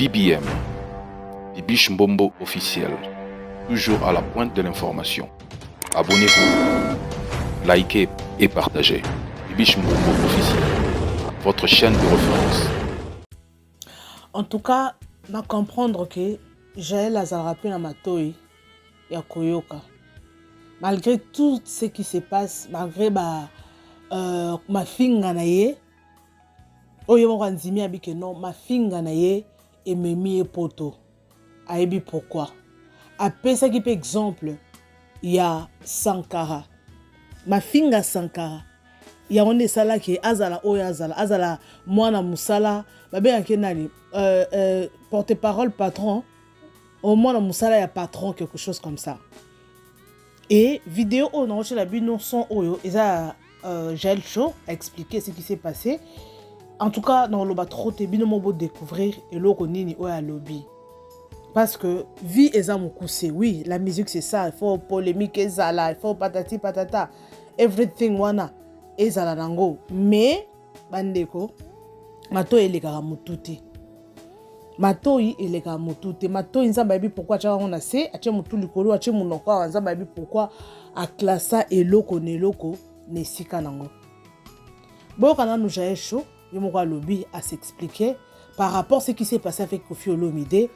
BBM, Bibiche Mbombo officiel, toujours à la pointe de l'information. Abonnez-vous, likez et partagez. Bibiche Mbombo officiel, votre chaîne de référence. En tout cas, na comprendre que Jael azalaka mpe na matoi ya koyoka. Malgré tout ce qui se passe, malgré ba mafinga na ye, oyo ye moko andimi abi ke non, mafinga na ye ememi ye poto. Ayebi pourquoi. Apesaki mpe exemple ya Sankara. Mafinga Sankara yango nde esalaki azala oyo azala, azala mwana mosala, babengaki nani, porte-parole patron, au mwana mosala ya patron, quelque chose comme ça. Et vidéo oyo nakotiela bino son oyo eza Jael Show a expliqué ce qui s'est passé. En tout cas, nakoloba trop te, bino mo découvrir eloko nini oyo alobi. Parce que vie eza mokuse. Oui, la musique c'est ça, il faut polémique ezala, il faut patati patata, everything wana ezala nango. Mais bandeko, matoi elekaka motu te. Matoi elekaka motu te. Matoi, Nzambe ayebi pourquoi atiaka yango na se, atie motu likolo, atie monoko awa. Nzambe ayebi pourquoi aklasa eloko na eloko na esika nango. Boyoka nanu Jael Show, ye moko alobi, as'expliquer par rapport ce qui s'est passé avec Koffi Olomide.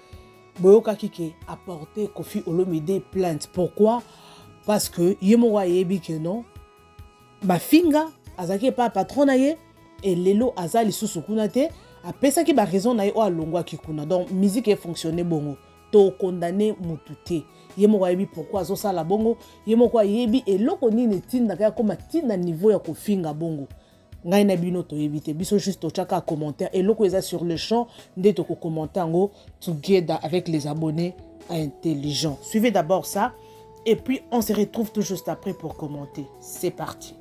Boyokaki ke apporter Koffi Olomide plainte. Pourquoi? Parce que ye moko ayebi ke non, mafinga azalaki epa patron na ye, e lelo aza lisusu kuna te. Apesaki baraison na ye oyo alongwaki kuna. Donc musique efonctionne bongo, tokondane mutu te. Ye moko ayebi pourquoi azosala bongo, ye moko ayebi eloko nini etindaka ya koma ntina niveau ya kofinga bongo. Ngai na bino toyebi te, biso juste totiaka commentaire. Eloko eza sur le champ nde tokokommente yango together avec les abonnés intelligents. Suivez d'abord ça et puis on se retrouve tout juste après pour commenter. C'est parti.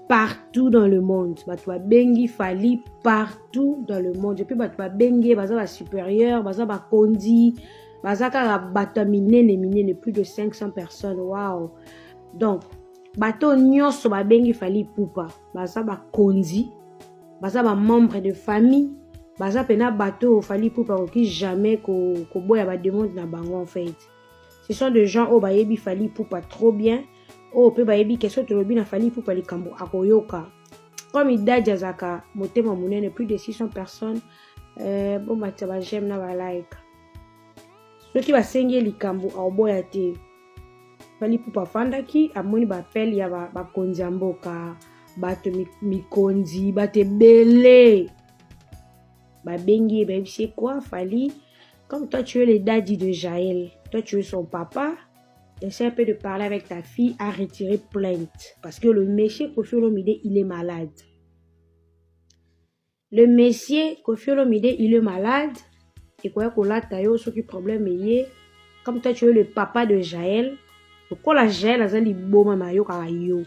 Partout dans le monde bato babengi Fally, partout dans le monde. Et puis bato babengi ye baza basupérieur, baza bakondi, baza kaka bato ya minene minene, plus de 500 personnes. Wow! Donc bato nyonso babengi Fally Ipupa baza bakonzi, baza bamembre de famille, baza mpena bato oyo Fally Ipupa akoki jamais koboya bademande na bango. En fait, ce sont des gens oyo bayebi Fally Ipupa trop bien, oyo mpe bayebi ke soki tolobi na Fally Ipupa likambo, akoyoka. Comme idadi azalaka motema monene, plus de 600 personnes, bomatisa baj'aime na balike. Soki basengi ye likambo, akoboya te. Fally Ipupa afandaki, amoni baappel ya bakonzi ya mboka, bato mikonzi, bato ebele babengi ye, bayebisi ye quoi? Fally, comme toi tu es le daddy de Jaël, toi tu es son papa, essaie un peu de parler avec ta fille à retirer plainte, parce que le monsieur Koffi Olomide, il est malade. Le monsieur Koffi Olomide, il est malade. Ekoya kolata yo soki problème eye. Comme toi tu es le papa de Jaël, lokola Jaël aza liboma ma ayokaka yo,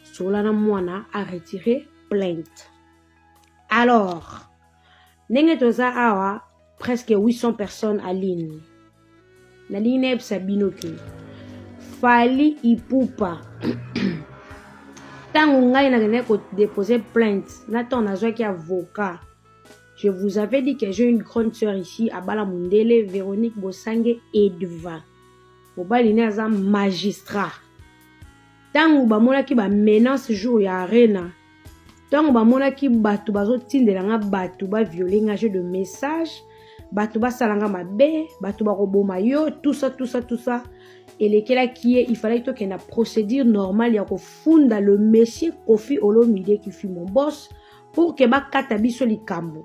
sola na mwana a retirer plainte. Alors ndenge toza awa, presque 800 personnes en ligne, nalingi nayebisa bino ke Fally Ipupa, ntango ngai nakendaki kodépose plainte na ntango nazwaki avocat, je vous avais dit que j'ai une grande sœur ici, abala mondele, Véronique Bosange Edva, mobali ne aza magistrat. Ntango bamonaki bamenace jour ya Arena, ntango bamonaki bato bazotindela nga, bato baviole nga, jeu de message, bato basala nga mabe, bato bakoboma yo, tout ça, tout ça, tout ça elekelaki ye. Il fallait tokende na procédure normale ya kofunda le monsieur Koffi Olomide, qui fut mon boss, pour ke bakata biso likambo.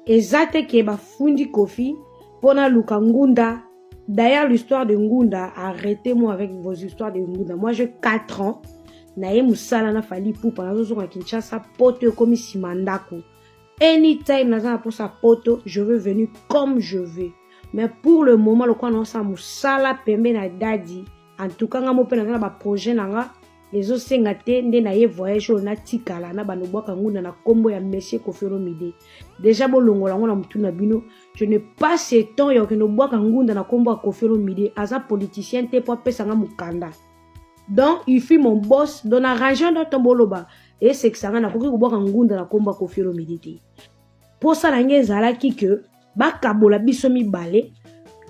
Eza te ke bafundi Koffi mpona luka ngunda. D'ailleurs, l'histoire de ngunda, arrêtez-moi avec vos histoires de ngunda. Moi, j'ai 4 ans naye mosala na Fally Ipupa, nazozonga Kinshasa. Poto ekomi nsima ndako. Anytime naza na mposa poto, je veux venir comme je veux. Mais pour le moment, lokola naosala mosala pembe na daddy, en tout cas nga mo mpe naza na baprojet na nga, ezosenga te nde naye voyage oyo natikala na bando bwaka ngunda na nkombo ya monsieur Koffi Olomide. Déjà bolongola yango na motu na bino, je n'ai pas ce temps ya kokende obwaka ngunda na nkombo ya Koffi Olomide. Aza politicien te mpo apesanga mokanda. Donc il fut mon boss, donc na arrange ndo ntombo oloba esekisa nga, nakoki kobwaka ngunda na nkombo ya Koffi Olomide te. Mposa na ngai ezalaki ke Bakabola biso mibale,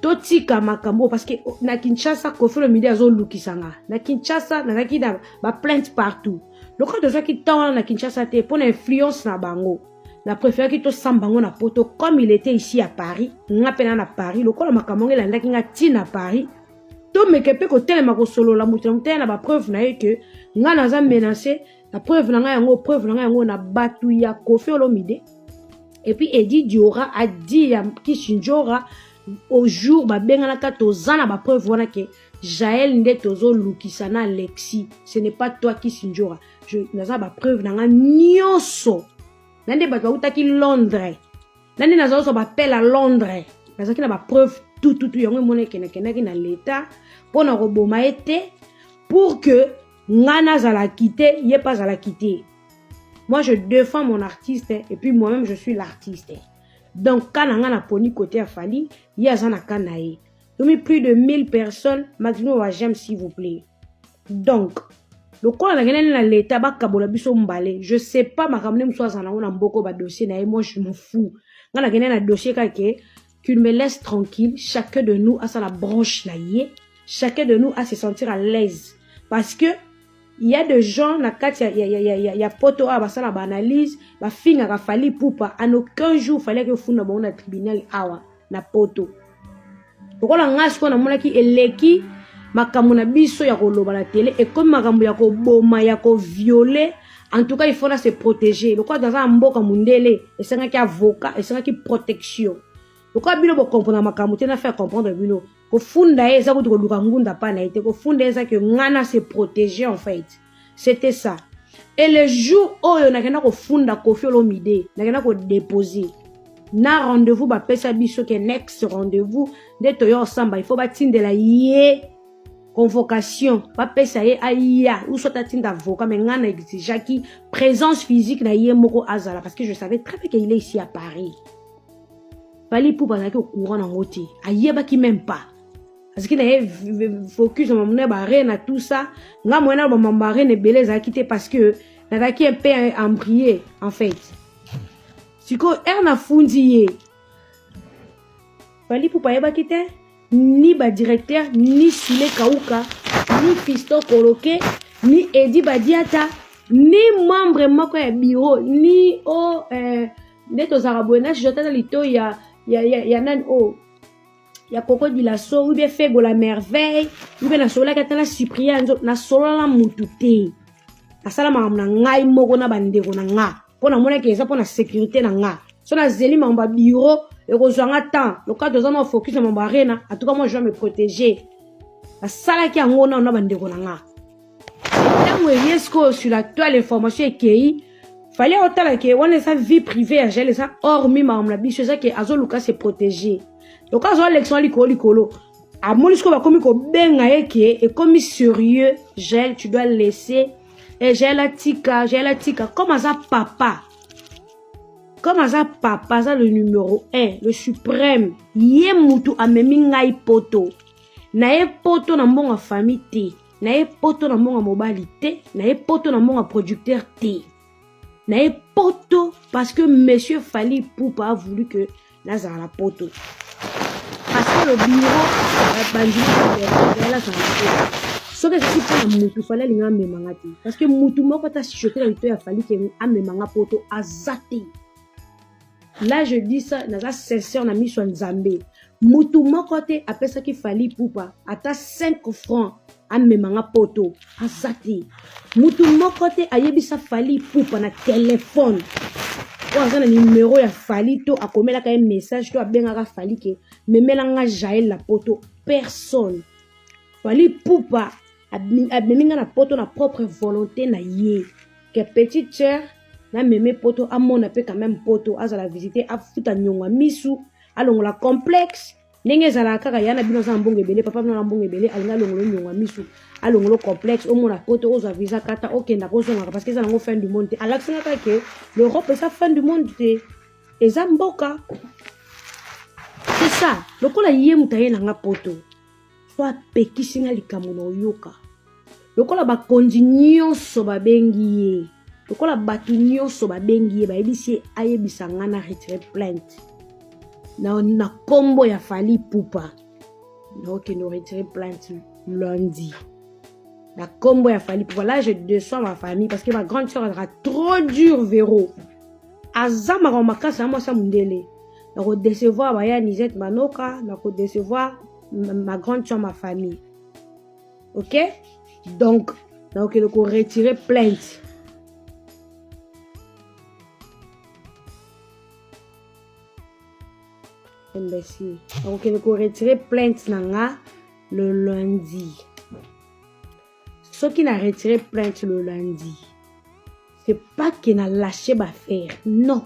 totika makambo, parce que oh, na Kinshasa Koffi Olomide azolukisa nga. Na Kinshasa nazalaki na baplainte partout. Lokola tozwaki ntango wana na Kinshasa te mpo na influence na bango, na préféraki tosamba yango na poto. Comme il était ici à Paris, nga mpe na na Paris, lokola makambo yango elandaki nga ti na Paris, tomeke mpe kotelema kosolola moto na moto na bapreuve na ye ke nga naza menace na preuve na ngai yango, preuve na ngai yango na bato ya Koffi Olomide. Et puis Edi Diora a dit ya Kishinjora au jour babenganaka, toza na bapreuve wana ke Jael nde tozolukisa na Alexis, ce n'est pas toi Kishinjora. Naza bapreuve na nga nyonso na nde bato bautaki Londres, na nde nazalozwa bapele à Londres, nazalaki na bapreuve tututu. Yango emona ekendakendaki na leta mpo na koboma ye te, pour que nga nazalaki te, ye mpe azalaki te. Moi, je défends mon artiste et puis moi-même, je suis l'artiste. Donc ka na nga naponi côté ya Fally, ye aza na ka na ye. Tomi plus de 1000 personnes, maximum wa j'aime, s'il vous plaît. Donc lokola nakendani na leta, bakabola biso mbale, je sais pas makambo nde mosusu azala nango na mboko, badossier na ye, moi je m'en fous. Nga nakendani na dossier kake qu'il me laisse tranquille. Chacun de nous a sa branche na ye, chacun de nous a se sentir à l'aise, parce que il y a des gens na kati ya poto awa basala baanalyse, bafingaka Fally Ipupa. En aucun jour Fally akefunda bango na tribunal awa na poto. Lokola nga sikoyo namonaki eleki makambo na biso ya koloba na tele, ekomi makambo ya koboma, ya kovioler, en tout cas il faut na se protéger. Lokola toza na mboka mondele, esengaki avocat, esengaki protection. Lokola bino bocomprendre makambo te, na faire comprendre bino, kofunda ye eza kutu koluka ngunda mpa na ye te. Kofunda ye eza ke nga na se protéger, en fait c'était ça. Et le jour oyo nakenda kofunda Koffi Olomide, nakenda kodépose na rendez-vous bapesa biso ke next rendez-vous nde toya osamba, il faut batindela ye convocation, bapesa ye aya ou soit atinda avocat. Mais nga na exigeaki présence physique na ye moko azala, parce que je savais très bien qu'il est ici à Paris. Fally Ipupa azalaki au courant nango te, ayebaki même pas, azalaki na ye focus na mamuna ya barena, tout ça. Nga moye na bamambo barena ebele ezalaki te, parce que nazalaki un peu embrouillé en fait. Sikoyo ere nafundi ye, Fally Ipupa ayebaki te, ni badirecteur, ni Sule Kauka, ni Fiston Koloke, ni Edi Badiata, ni membre moko ya bureau, ni o nde tozalaka boye na jota na litoi ya nani o ya Koko Dilaso ou bien Fego la merveille ou bien nasololaki ata na Cyprien Nzo, nasolola mutu te. Nasala makambo na ngai moko na bandeko na nga, mpo namonaki eza mpo na sécurité na nga. So nazeli makambo ya bureau, ekozwa nga temps. Lokola toza na focus na makambo arena, en tout cas moi je dois me protéger. Nasalaki yango nano na bandeko na nga. Ntango eye sikoyo sur la toile, information ekei, Fally otala ke wana eza vie privée ya Jael, eza hormis makambo na biso, eza ke azoluka se protéger. Lokola azwa leçon likolo likolo, amoni sikoyo bakomi kobenga ye ke ekomi sérieux, Jael tu dois laisser. E Jael atika, Jael atika. Comme aza papa, comme aza papa, aza le numéro 1, le suprême, ye mutu amemi ngai poto na ye. Poto na mbongo ya famille te, na ye poto na mbongo ya mobali te, na ye poto na mbongo ya producteur te, na ye poto parce que monsieur Fally Ipupa a voulu que nazala na poto, parce que le bureau bandimi azala na poto. Soki ezalaki mpona mutu, Fally alinga amemanga te, parce que mutu moko ata chuchote na lito ya Fally ke amemanga poto aza te. Là je dis ça, naza sincère na miso ya Nzambe. Mutu moko te apesaki Fally Ipupa ata 5 francs amemanga poto, aza te. Mutu moko te ayebisa Fally Ipupa na telefone oyo aza na numero ya Fally, to akomelaka ye message, to abengaka Fally ke memelanga Jael na poto. Personne. Fally Ipupa amemi nga na poto na propre volonté na ye, ke petite sœur nameme poto, amona mpe quand même poto, azala visite, afuta niongo ya misu, alongola complexe ndenge ezalaka kaka ya na bino. Aza na mbongo ebele, papa bino na mbongo ebele, alingi alongola niongo ya misu, alongola complexe, omona poto, ozwa visa kata, okendaka, ozongaka, parce que eza nango fin du monde te. Alakisanga kaka ke l'Europe eza fin du monde te, eza mboka. C'est ça. Lokola ye moto aye nanga poto, so apekisi nga likambo na oyoka, lokola bakonzi nyonso babengi ye, lokola bato nyonso babengi ye, bayebisi ye ayebisa nga na retire plainte. na, na kombo ya Fally Ipupa. Naokende retirer plainte lundi na kombo ya Fally Ipupa. Là, je déçois ma famille parce que ma grande soeur azalaka trop dur. Vero aza makambo makasi ya mwasi ya mondele. Nakodecevoir baya Nisette Manoka, nakodecevoir ma grande soeur, ma famille. Ok, donc nakokende koretirer plainte. Imbécile. Nakokende koretirer plainte na nga le lundi. Soki na retire plainte le lundi, c'est pas que na lâche baaffaire, non.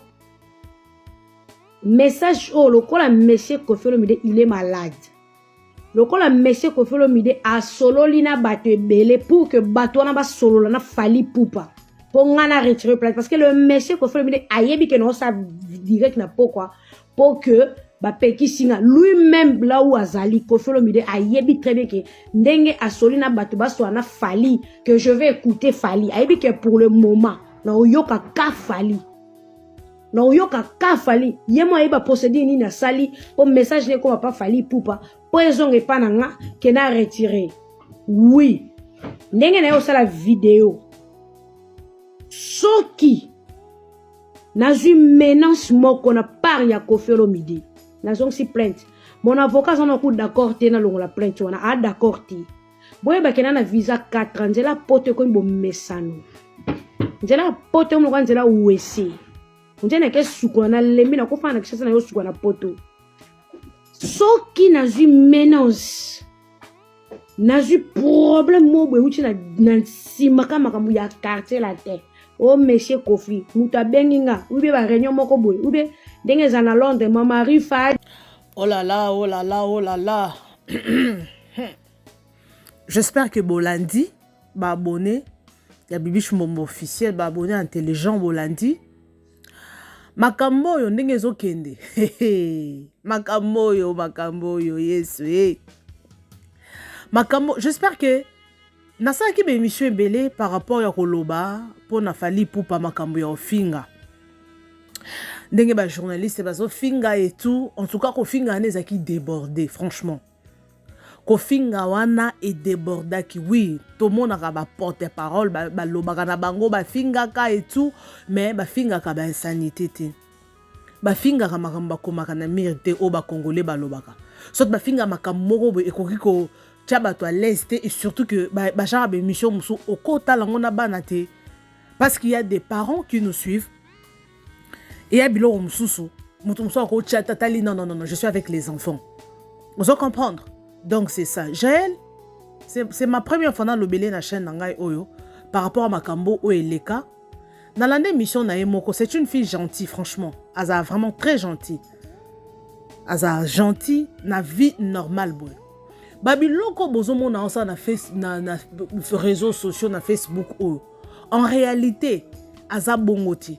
Message oyo, lokola monsieur Koffi Olomide, il est malade, lokola monsieur Koffi Olomide asololi na bato ebele pour que bato wana basolola na Fally Ipupa mpo nga na retire plainte, parce que le monsieur Koffi Olomide ayebi ke naosala direct na pokwa mpo que bapekisi nga. Lui-même, là où azali, Koffi Olomide ayebi très bien ke ndenge asoli na bato basola na Fally, que je vais écouter Fally. Ayebi ke pour le moment naoyoka ka Fally, naoyoka ka Fally. Ye mo ayeba procédure nini asali mpo message ne ekoma pa Fally Ipupa mpo ezonga epa na nga ke na retire. Oui, ndenge na ye osala video, soki nazwi menace moko na part ya Koffi Olomide, nazongisi plainte. Mon avocat aza na ku d'accord te nalongola plainte wana, a d'accord te. Boyebake na visa 4, nzela poto ekomi bomesano, nzela poto ekomi lokola nzela wese. Nzela nake sukola, nalembi, nakofanda na Kinshasa na yo sukola na poto. Soki nazwi menace, nazwi problème moko boye euti na nsima ka makambo ya Quartier Latin, o monsieur Koffi moto abengi nga, ube baréunion moko boye, ube ndenge eza na Londres, mama Rifa. Oh là là, oh là là, oh là là. J'espère que bolandi, baabonné ya Bibiche Mbombo officiel, baabonné intelligent, bolandi makambo oyo ndenge ezokende, makambo oyo, makambo oyo, Yesu e makambo. J'espère que nasalaki baémission ebele par rapport ya koloba mpo na Fally Ipupa, makambo ya ofinga, ndenge bajournaliste bazofinga et tout. En tout cas, kofinga wana ezalaki débordé, franchement. Kofinga wana edébordaki. Oui, tomonaka baporte parole balobaka na bango, bafingaka et tout, mais bafingaka bainsanité te, bafingaka makambo bakomaka na mire te. Oyo bakongole balobaka, soki bafingaka makambo moko boye, ekoki kotia bato à l'aise te. Et surtout que bagenre baémission mosusu okotala yango na bana te, parce qu'il y a des parents qui nous suivent. Eya biloko mosusu, moto mosusu akotia tatali: «Non, non, non, non, je suis avec les enfants.» Ozo comprendre? Donc c'est ça. Jael, c'est ma première fois nalobele na chaîne na ngai oyo par rapport à makambo oyo eleka. Nalanda émission na ye moko. C'est une fille gentille, franchement. Aza vraiment très gentille, aza gentil na vie normale boye. Babiloko bozomona osala na, face, na réseaux sociaux, na Facebook oyo, en réalité aza bongo te,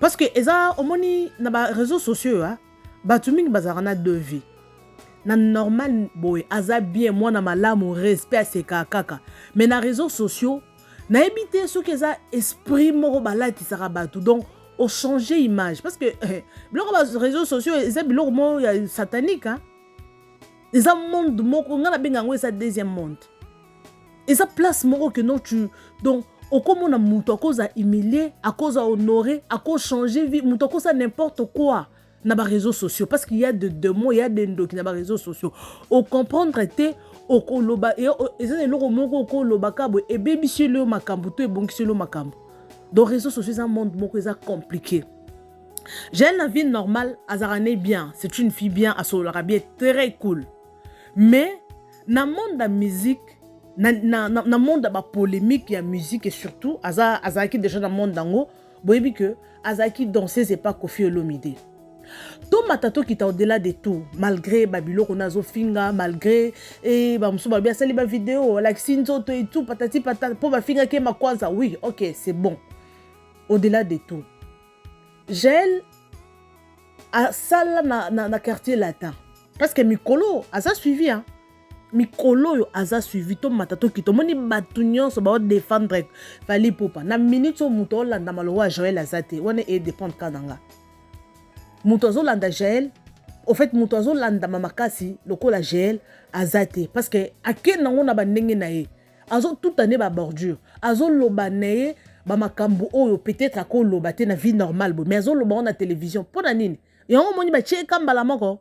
parce que eza omoni na baréseaux sociaux, bato mingi bazalaka na deux vie. Na normal boye aza bien, mwana malamu, respect, asekaka kaka, mais na réseaux sociaux, nayebi te soki eza esprit moko balatisaka bato, donc ochange image, parce que biloko ba réseaux sociaux eza biloko moko ya satanique, hein? Eza monde moko, ngai nabenga yango eza deuxième monde. Eza place moko que non, tu, donc okomona moto akoza humilié, akoza honoré, akochange vie, moto akosa n'importe quoi na baréseaux sociaux, parce qu'il y a de démons, il y a des ndoki na baréseaux sociaux. Ocomprendre te, okoloba eza na eloko moko okolobaka boye, ebebiseli yo makambo to ebongiseli yo makambo. Donc réseaux sociaux eza monde moko eza compliqué. Jael, na vie normale, azalaka ne bien, c'est une fille bien, asololaka bien, très cool, mais na monde ya musique, na monde ya bapolémique ya musique, et surtout azalaki déjà na monde yango, boyebi ke azalaki danseuse epa Koffi Olomide. Tomata tokita, au-delà de tout, malgré babiloko na azofinga, malgré e bamosusu balobi asali bavideo, alakisi nzoto et tout, patati patata, mpo bafingaki ye makwanza. Oui, ok, c'est bon. Au-delà de tout, Jael asala na Quartier Latin, parce que mikolo aza suivi, hein? Mikolo oyo aza suivi. Tomata tokita, omoni bato nyonso baodéfendre Fally Ipupa. Na minute oyo, moto olanda malongo ya Joel aza te. Wana edépendre ka na nga. Moto azolanda Jael, au fait moto azolandama makasi lokola Jael aza te, parce que akende nango na bandenge na ye, azotuta nde babordure, azoloba na ye bamakambo oyo peut-être akoloba te na vie normale boye, mais azoloba ngo na télévision. Mpo na nini yango omoni batie ka mbala moko,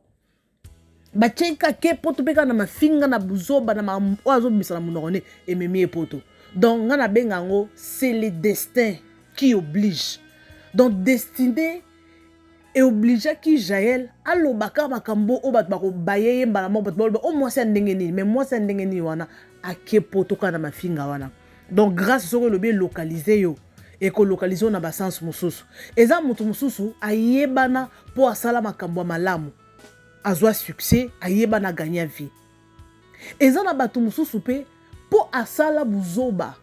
batie ka ke poto mpe kaka na mafinga na buzoba na makambo oyo azobimisa na monoko ne ememi ye poto. Donc nga nabenga yango, c'est le destin qui oblige. Donc destinée eobligeaki Jael alobaka makambo oyo bato bakobaye ye mbala moko, bato baloba o mwasi ya ndenge nini, mais mwasi ya ndenge nini wana ake poto kaka na mafinga wana. Donc grâce soki olobi elocalize yo, ekolocalize yo na basense mosusu. Eza moto mosusu ayebana mpo asala makambo ya malamu, azwa succès, ayebana, aganya vie. Eza na bato mosusu mpe mpo asala buzoba,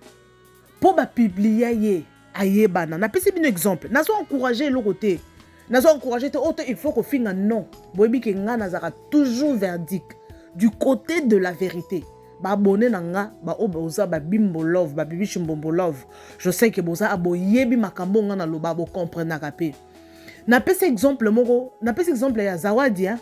mpo bapublia ye, ayebana. Napesi bino exemple, nazo encourage eloko te, nazo encourage te oyo te il faut kofinga, non. Boyebi ke nga nazalaka toujours verdict du côté de la vérité. Baabonné na nga, baoyo boza babimbo love, babibishi mbombo love, je sais ke boza boyebi makambo nga naloba, bocomprenaka mpe. Napesi exemple moko, napesi exemple ya Zawadi, hein?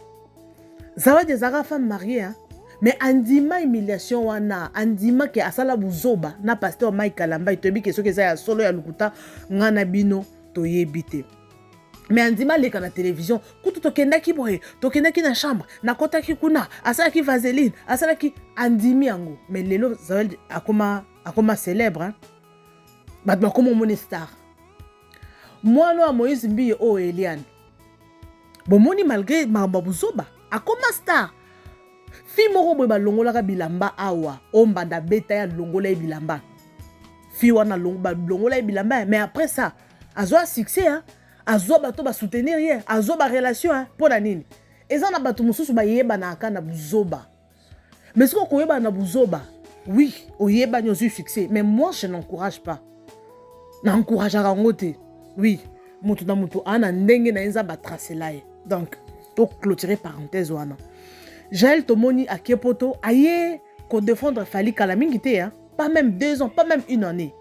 Zawadi ezalaka femme mariée, hein? Mais andima humiliation wana, andima ke asala buzoba na pasteur Mike Kalambai. Toyebi ke soki eza ya solo ya lokuta, nga na bino toyebi te, mais andima aleka na télévision. Kutu tokendaki boye, tokendaki na chambre, nakɔtaki kuna, asalaki vaseline, asalaki, andimi yango. Mais lelo Zawadi akoma célèbre, hein? Bato bakoma omoni star. Mwana ya Moïse Mbiye oyo Eliane, bomoni, malgré makambo ya buzoba, akoma star. Fille moko boye balongolaka bilamba awa, oyo mbanda abeta ye, alongola ye bilamba. Fille wana balongola ye bilamba, mais après ça azwa succès, hein? Azwa bato basoutenir ye, azwa barelation, hein? Mpo na nini? Eza na bato mosusu bayebanaka na buzoba, mais soki okoyebana na buzoba, oui, oyebani, ozwi succès, mais moi je n'encourage pas, naencourageaka yango te. Oui, moto na moto aa na ndenge na ye Nzambe atracela ye. Donc toclôturer parenthèse wana. Jael, tomoni ake poto, aye kodéfendre Fally kala mingi te, hein? Pas même 2 ans, pas même une année.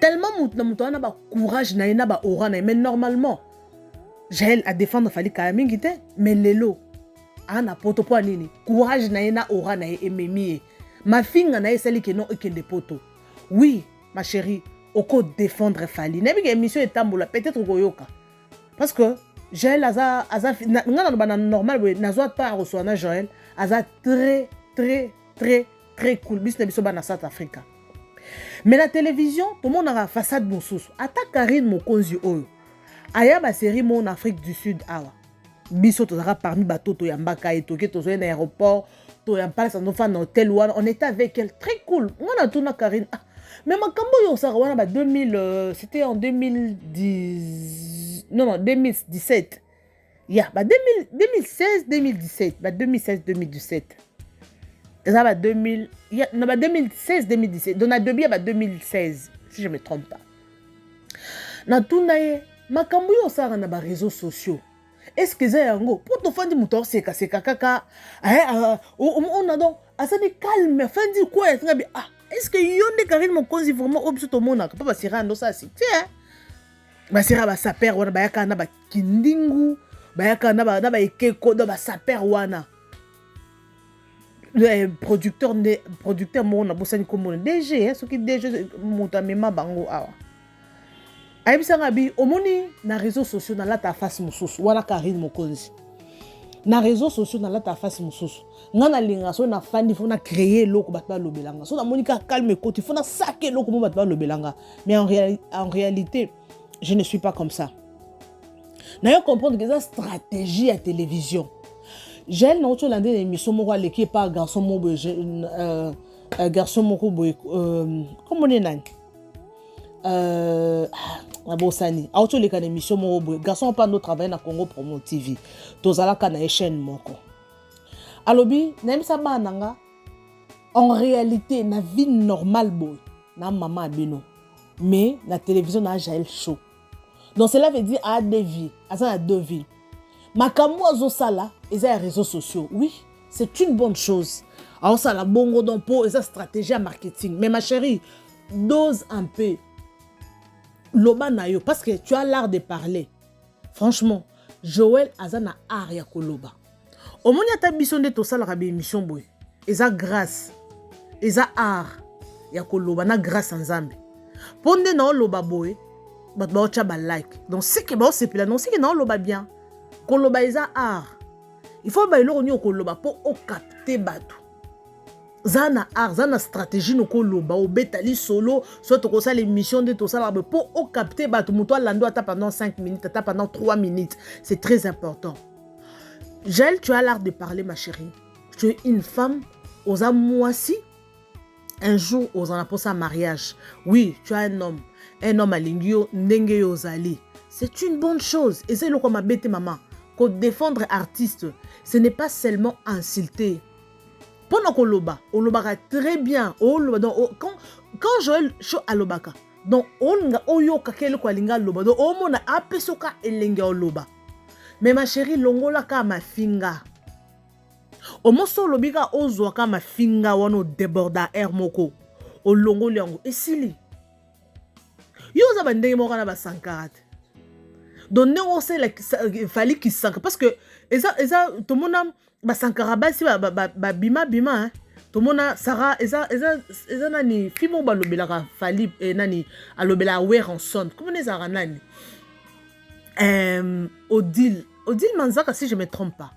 Tellement moto na moto wana bacourage na ye na baora na ye. Mais normalement Jael adéfendre Fally kala mingi te, mais lelo aa na poto. Mpo nini? Courage na ye na aura na ye ememi ye, mafinga na ye esali ke non, ekende poto. Oui, ma chérie, okodéfendre Fally, nayebi ke émission etambola, peut-être okoyoka, parce que Jael aza nga naloba na normal boye, nazwa temps ya koswa na Jael, aza très très très très cool. Biso na biso bana South Africa, mais na télévision tomonaka façade mosusu. Ata Karine Mokonzi oyo aya basérie moko na Afrique du Sud awa, biso tozalaka parmi bato toyambaka ye, toke tozwai na aéroport, toyampalasa, nofanda na hotel wana, on était avec elle, très cool. Nga natuna Karine: ah, mais makambo oyo osalaka wana ba 2000, c'était en 2010, non non, 2017 ya ba 2000, 2016, 2017, ba 2016, 2017, eza ba 2000 ya, na ba 2016, 2017, donc na début ya ba 2016 si je me trompe pas. Natuna ye: makambo oyo osalaka na baréseaux sociaux, est ce que eza yango? Mpo tofandi, moto aosekaseka kaka ona, donc asali calme, afandi kwa yatinga bi. Ah, est ce que yo nde Karine Mokonzi vraiment oyo biso tomonaka? Mpo basira ndosala succès, basira basaper wana bayaka na bakindingu, bayaka na baekeko, do basaper wana. Producteur nde producteur moko nabosani komona DG, soki DG moto amema bango awa, ayebisanga bi: omoni, na réseaux sociaux nalata face mosusu wana. Karine Mokonzi, na réseaux sociaux nalata face mosusu. Nga nalingaka soki nafandi, faut na créer eloko bato balobelanga. So namoni kaka calme ekoti, faut nasaka eloko mo bato balobelanga. Mais en réalité je ne suis pas comme ça. Nayo comprendre que eza stratégie ya télévision. Jael, nauti olande na émission moko, aleki epa garçon moko boye, garçon moko boye, komoni nani, nabosani. Auti oleka na émission moko boye, garçon mpa ndo travaille na Congo Promo TV, tozalaka na ye chaîne moko. Alobi: nayebisa bana na nga, en réalité na vie normale boye na mama ya bino, mais na télévision na Jael Show. Donc cela veut dire aa deux vies, aza na deux vies. Makambo azosala eza ya réseaux sociaux, oui, c'est une bonne chose aosala bongo, donc mpo eza stratégie ya marketing. Mais ma chérie, dose un peu, loba na yo, parce que tu as l'art de parler, franchement. Joël aza na art ya koloba. Omoni ata biso nde tosalaka ba émission boye, eza grâce, eza art ya koloba na grâce ya Nzambe. Mpo nde naoloba boye, bato baotya ba like, donc seke baosepela, donc seke naoloba bien. Koloba eza art. Il faut ba eloko nini okoloba mpo okapte bato. Za na art, za na stratégie nokoloba, obeta lisolo, soit tokosala émission nde tosalaka boye mpo okapte bato, moto alanda ata pendant 5 minutes, ata pendant 3 minutes. C'est très important. Jaël, tu as l'art de parler, ma chérie. Tu es une femme, oza mwasi, un jour ozala mposa mariage. Oui, tu as un homme. Un homme alingi yo ndenge yo ozali. C'est une bonne chose. Eza eloko mabe te, mama. Ko défendre artiste, ce n'est pas seulement insulter. Mpona koloba, olobaka très bien. Oloba, donc, oh, quand Joël Show alobaka, donc olinga oyokaka eloko alinga aloba, donc omona apesoka elenge ya oloba. Mais ma chérie, longolaka mafinga. Omoso olobi kaka ozwaka mafinga wana, odéborda air moko, olongoli yango, esili. Yo oza bandenge moko na basankara te. Donc ndenge osala Fally kisanka, parce que eza tomona basankara basi babima bima, tomona Sara eza nani, fi moko balobelaka Fally, nani alobelaka Werrason, komona ezalaka nani, Odile Manzaka, si je me trompe pas,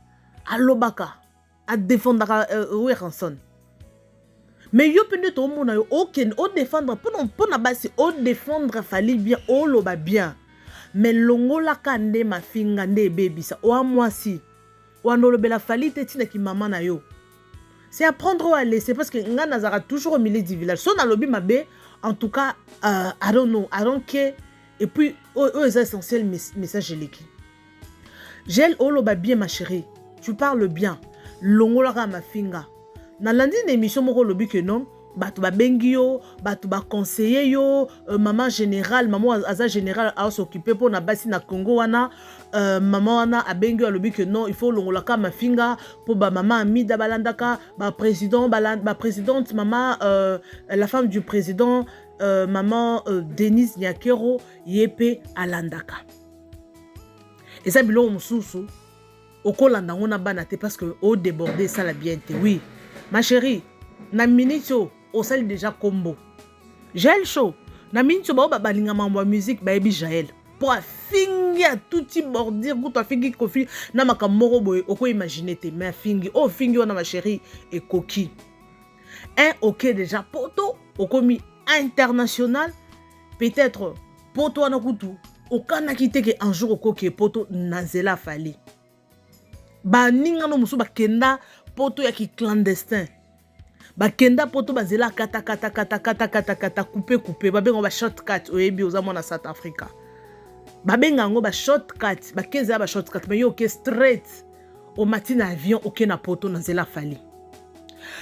alobaka, adefendaka Werrason. Mais yo mpe nde toomona yo okende odéfendre mpona basi, odéfendre Fally bien, oloba bien, mais longolaka nde mafinga nde ebebisa. Oa mwasi wana, olobela Fally te, ntinaki mama na yo. C'est à prendre ou à laisser, parce que nga nazalaka toujours au milieu du village. So nalobi mabe, en tout cas, I don't know, I don't care. Et puis oyo eza essentiel, message eleki. Jael, oloba bien, ma chérie, tu parles bien, longolaka mafinga. Nalandi na émission moko, olobi ke non, bato babengi yo, bato baconseiller yo, mama général, mama aza général, aos'occupe mpo na basi na Congo wana, mama wana abengi yo, alobi ke non, il faut olongolaka mafinga mpo bamama Amida balandaka baprésident, baprésidente, mama, la femme du président, maman Denise Nyakero, ye mpe alandaka. Eza biloko mosusu okolanda yango na bana te, parce que odéborde, esala bien te. Oui, ma chérie, na minute oyo osali déjà kombo Jael Show. Na minute oyo bao balinga mambo ya musique bayebi Jael mpo afingi, atuti bordure, kutu afingi Kofi na makambo moko boye okoimagine te. Mais afingi oyo ofingi wana, ma chérie, ekoki un ok déjà poto okomi international. Peut-être poto wana kutu okanaki te ke un jour okoki poto na nzela Fally. Baningano mosusu bakenda poto ya kiclandestin, bakenda poto banzela kata kata kata kata kata kata, coupe coupe, babenga ba shortcut. Oyebi, oza mwana South Africa, babenga yango ba shortcut, bakeza ya ba shortcut. Mais yo oke straight, omati na avion, oke na poto na nzela Fally.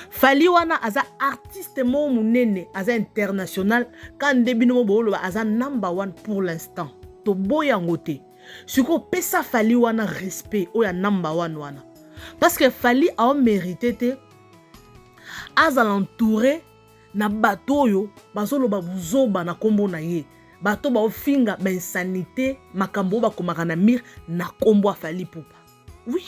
Fally wana aza artiste moko monene, aza international. Ka nde bino mo booloba aza number one pour l'instant, toboya yango te. Sikoyo pesa Fally wana respect oyo ya number one wana, parce que Fally aomérite te azala entouré na bato oyo bazoloba buzoba na nkombo na ye, bato baofinga bainsanité, makambo oyo bakomaka na mire na nkombo ya Fally Ipupa. Oui,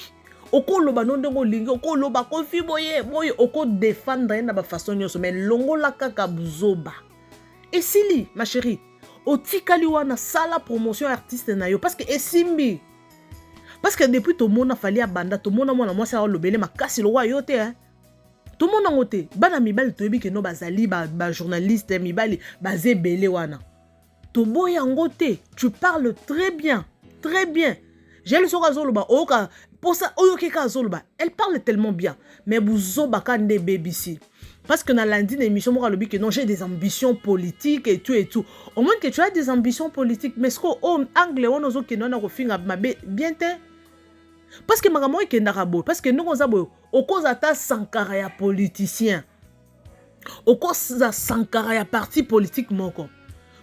okoloba no ndenge olingi, okoloba Kofi boye boye, okodéfendre ye na bafaçon nyonso, mais longola kaka buzoba, esili. Ma chérie, otikali wana, sala promotion artiste na yo, parce que esimbi, parce que depuis tomona Fally abanda, tomona mwana mwasi alobele makasi lokwa yo te, hein? Tomona yango te. Bana mibali toyebi ke no bazali bajournaliste ba mibali baza ebele wana, toboyi yango te. Tu parles très bien, très bien. Jael soki azoloba, oyoka mposa oyoki kaka azoloba. Elle parle tellement bien, mais buzobaka nde ebebisi, parce que nalandi na émission moko, alobi que non, j'ai des ambitions politiques et tout et tout. Au moins que tu as des ambitions politiques, mais ce que oh, angle wana ozokende wana kofinga mabe bien te, parce que makambo oyo ekendaka boye, parce que ndenge oza boye, okoza ata sankara ya politicien, okoza sankara ya parti politique moko.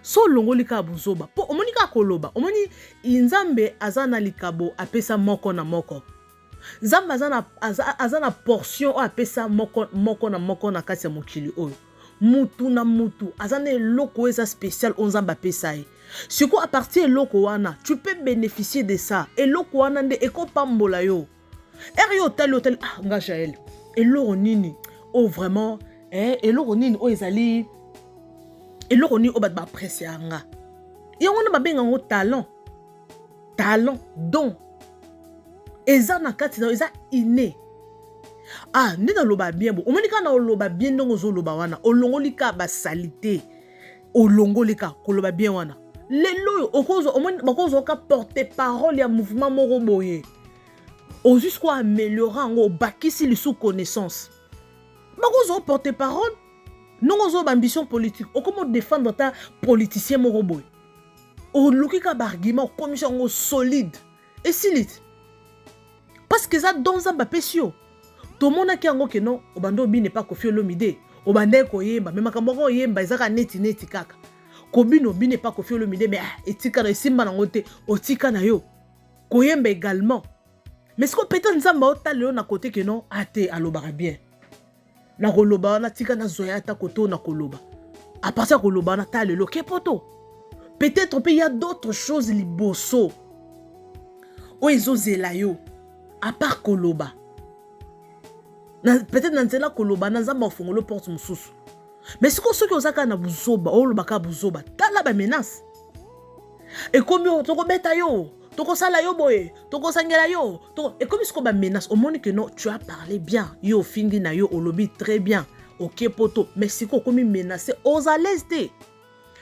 So olongoli kaka buzoba, mpo omoni kaka koloba, omoni Nzambe aza na likabo apesa moko na moko. Nzambe aza na portion oyo apesa moko, moko na moko na kati ya mokili oyo. Mutu na mutu aza na eloko oyo eza spécial oyo Nzambe apesa ye. Sikoyo à partir eloko wana, tu peux bénéficier de ça. Eloko wana nde ekopambola yo. Ere yo otali otali, ah nga Jael, eloko nini oyo vraiment, eh, eloko nini oyo ezali, eloko nini oyo bato baapprécie nga. Yango wana babenga yango talent. Talent, don. Eza na kati na yo, eza inné. Ah, nde naloba bien bo. Omoni kaka na oloba bien ndenge ozoloba wana, olongoli kaka ba salite. Olongoli kaka koloba bien wana. Lelo oyo okozwa, omoni bakozwa ka porte-parole ya mouvement moko boye. Ozwi sikoyo améliorer yango, obakisi lisusu connaissance. Bakozwa porte-parole, ndenge ozwa ba ambition politique, okoma odéfendre ata politicien moko boye. Oluki kaka ba argument, okomisi yango solide. Esili te. Parce que eza don Nzambe apesi yo. Tomonaki yango ke non, obanda obina epa Koffi Olomide, obanda koyemba, mais makambo yango oyemba eza kaka neti neti kaka. Kobina obina epa Koffi Olomide, mais ah, etika na esimba nango te, otika na yo. Koyemba également. Mais sikoyo peut-être Nzambe aotala yo na côté ke non, ah te, alobaka bien. Na koloba wana tika nazwa ye ata kote oyo na koloba. À partir ya koloba wana ta lelo ke poto. Peut-être mpe ya d'autres choses liboso oyo ezozela yo à part koloba. Na, peut-être na nzela koloba na Nzambe afongolo porte mosusu. Mais sikoyo soki oza kaka na buzoba, oloba kaka buzoba, tala ba menace. Ekomi oyo tokobeta yo, tokosala yo boye, tokosangela yo, ekomi sikoyo ba menace. Omoni que non, tu as parlé bien, yo ofingi na yo, olobi très bien, oke poto, mais sikoyo okomi menacé, oza l'aise te.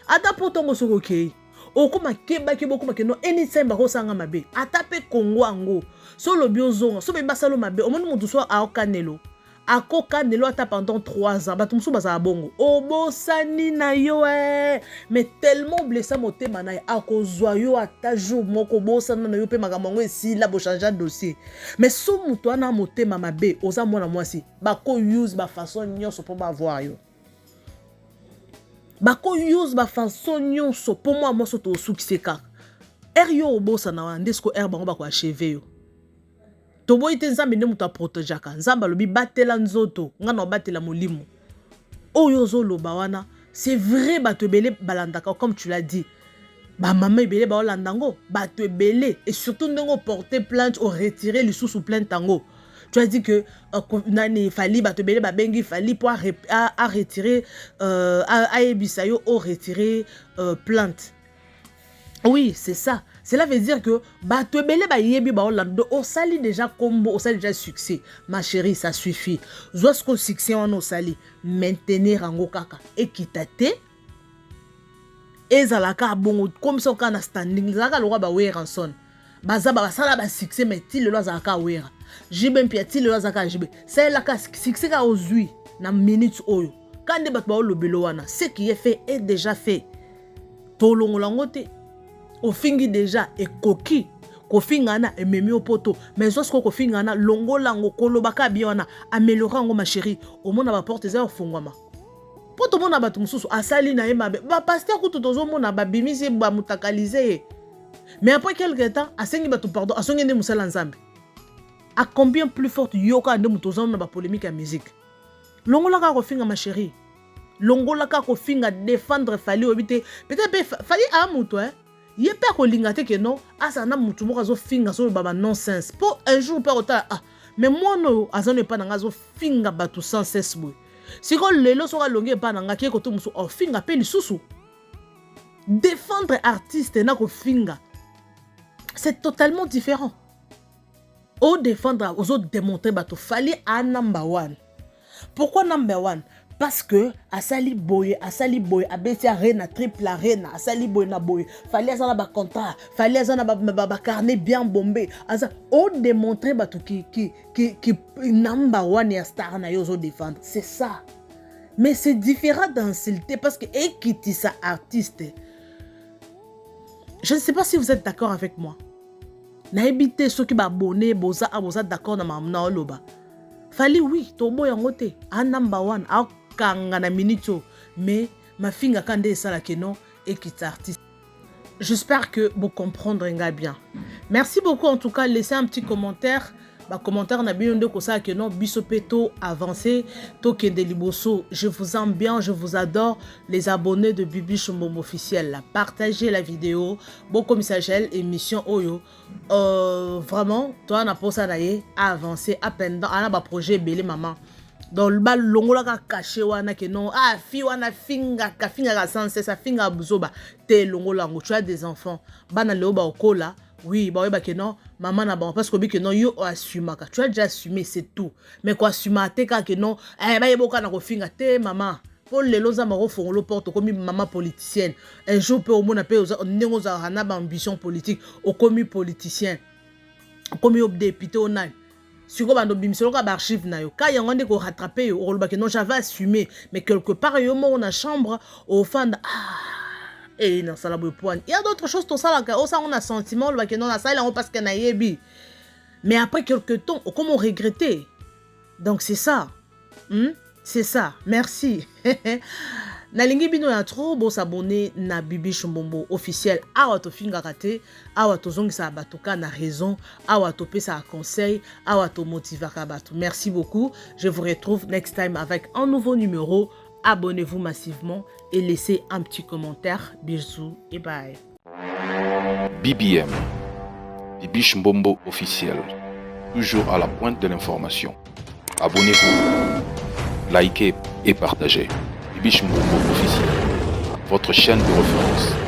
Ata poto yango soki okei, okoma kebaki, bokoma ke non, anytime bakosanga mabe. Ata pe Congo yango, so olobi ozonga, so bayebi basala mabe, omoni motu so aokanelo, akokanelo ata pendant 3 ans, bato mosusu bazala bongo, obosani na yo, eh. Mais tellement blessa motema na ye, akozwa yo ata jour moko, obosana na yo mpe makambo yango esila, bochange dossier. Mais so moto wana motema mabe, oza mwana mwasi, bako use ba façon nyonso mpo bavoir yo. Bako use ba façon nyonso mpo mwa mwasi tosukise kaka. Ere yo obosana wana nde siko ere bango bako achever yo. Toboyi te Nzambe nde moto aprotegeaka. Nzambe alobi batela nzoto, nga na obatela molimo. Oyo ozoloba wana, c'est vrai bato ebele balandaka comme tu l'as dit. Ba mama ebele baolanda yango, bato ebele et surtout ndenge oporter plainte, oretirer lisusu plainte yango. Tu as dit que nani Fally bato ebele babengi Fally po a retirer ayebisa yo o retirer plainte. Oui, c'est ça. Cela veut dire que bato ebele bayebi baolanda, osali déjà kombo, osali déjà succès. Ma chérie, ça suffit. Zwa siko succès wana osali, maintenir yango kaka ekita te. Ezalaka bongo komisa kaka na standing, ezalaka lokola ba Werrason. Baza basala ba succès mais ti lelo azalaka Wera. JB Mpia ti lelo azalaka JB. Salelaka succès kaka ozwi na minute oyo. Quand nde bato baolobelo wana, ce qui est fait est déjà fait. Tolongola yango te. Ofingi déjà ekoki. Kofinga na ememi yo poto. Mais zwa sikoyo kofinga na longola yango, koloba kaka bien wana, améliorer yango ma chérie. Omona ba porte eza ya kofungwama. Po tomona bato mosusu asali na ye mabe. Ba pasteur kutu tozomona babimisi ye, bamutakalize ye. Mais après quelque temps, asengi bato pardon, asongi nde mosala Nzambe. À combien plus forte yoka nde moto ozomona ba polémique ya musique. Longola kaka kofinga ma chérie. Longola kaka kofinga, défendre Fally oyebi te. Peut-être pe Fally a moto hein. Ye pe akolinga te ke non, azala na motu moko azofinga, azoloba ba nonsense. Po un jour pe akotala, ah, mais mwana oyo aza no epa na nga azofinga bato sans cesse boye. Sikoyo lelo soki alongi epa na nga, ke koto mosusu ofinga pe lisusu. Défendre artiste na kofinga, c'est totalement différent. O défendre, ozo démontrer bato Fally a number one. Pourquoi number one? Parce que asali boye, asali boye, abeti arena, triple arena, asali boye na boye. Fally aza na ba contrat, Fally aza na ba carnet bien bombé. Aza o démontrer bato ki number one ya star na yo ozo défendre. C'est ça. Mais c'est différent d'insulter parce que ekitisa artiste. Je ne sais pas si vous êtes d'accord avec moi. Nayebi te soki ba abonné boza a boza d'accord na makambo na oloba. Fally oui, toboya yango te. A number one, a kanga na minute oyo. Mais mafinga ka nde esalaka non ekitisa artiste. J'espère que vous comprendrez nga bien. Merci beaucoup en tout cas, laissez un petit commentaire. Ba commentaire na bino nde kosala que non biso pe to avancer, tokende liboso. Je vous aime bien, je vous adore les abonnés de Bibiche Mbombo officiel. La partagez la vidéo, bokomisa Jael émission oyo. Vraiment, toi na posa na ye avancer à peine dans ana ba projet ebele maman. Donc ba longolaka caché wana que non ah fi wana fingaka fingaka sans cesse fingaka buzoba te longola yango. Tu as des enfants, bana leo ba okola. Oui, bah ouais, bah que non, maman n'a pas parce que que non, yo assumaka. Tu as déjà assumé, c'est tout. Mais quoi assumer te ka que non, eh bah yeboka na kofinga te maman. Po lelo za maro fongolo porte comme maman politicienne. Un jour pe omona pe ndenge ozalaka na ba ambition politique, okomi politicien. Okomi yo député onani. Siko bando bimiselo ka ba archive na yo. Ka yango nde ko rattraper yo, okoloba que non, j'avais assumé, mais quelque part yo moko na chambre ofanda ah et non sala boye poigne. Il y a d'autres choses to sala ka osa on a sentiment le que non na sala parce que na yebi. Mais après quelque temps, comment regretter? Donc c'est ça. C'est ça. Merci. Nalingi bino ya trop bo s'abonner na Bibiche Mbombo officiel. Awa to fingaka te, awa to zongisa bato ka na raison, awa to pesa conseil, awa to motivaka bato. Merci beaucoup. Je vous retrouve next time avec un nouveau numéro. Abonnez-vous massivement et laissez un petit commentaire. Bisous et bye. BBM, Bibiche Mbombo officiel, toujours à la pointe de l'information. Abonnez-vous, likez et partagez. Bibiche Mbombo officiel, votre chaîne de référence.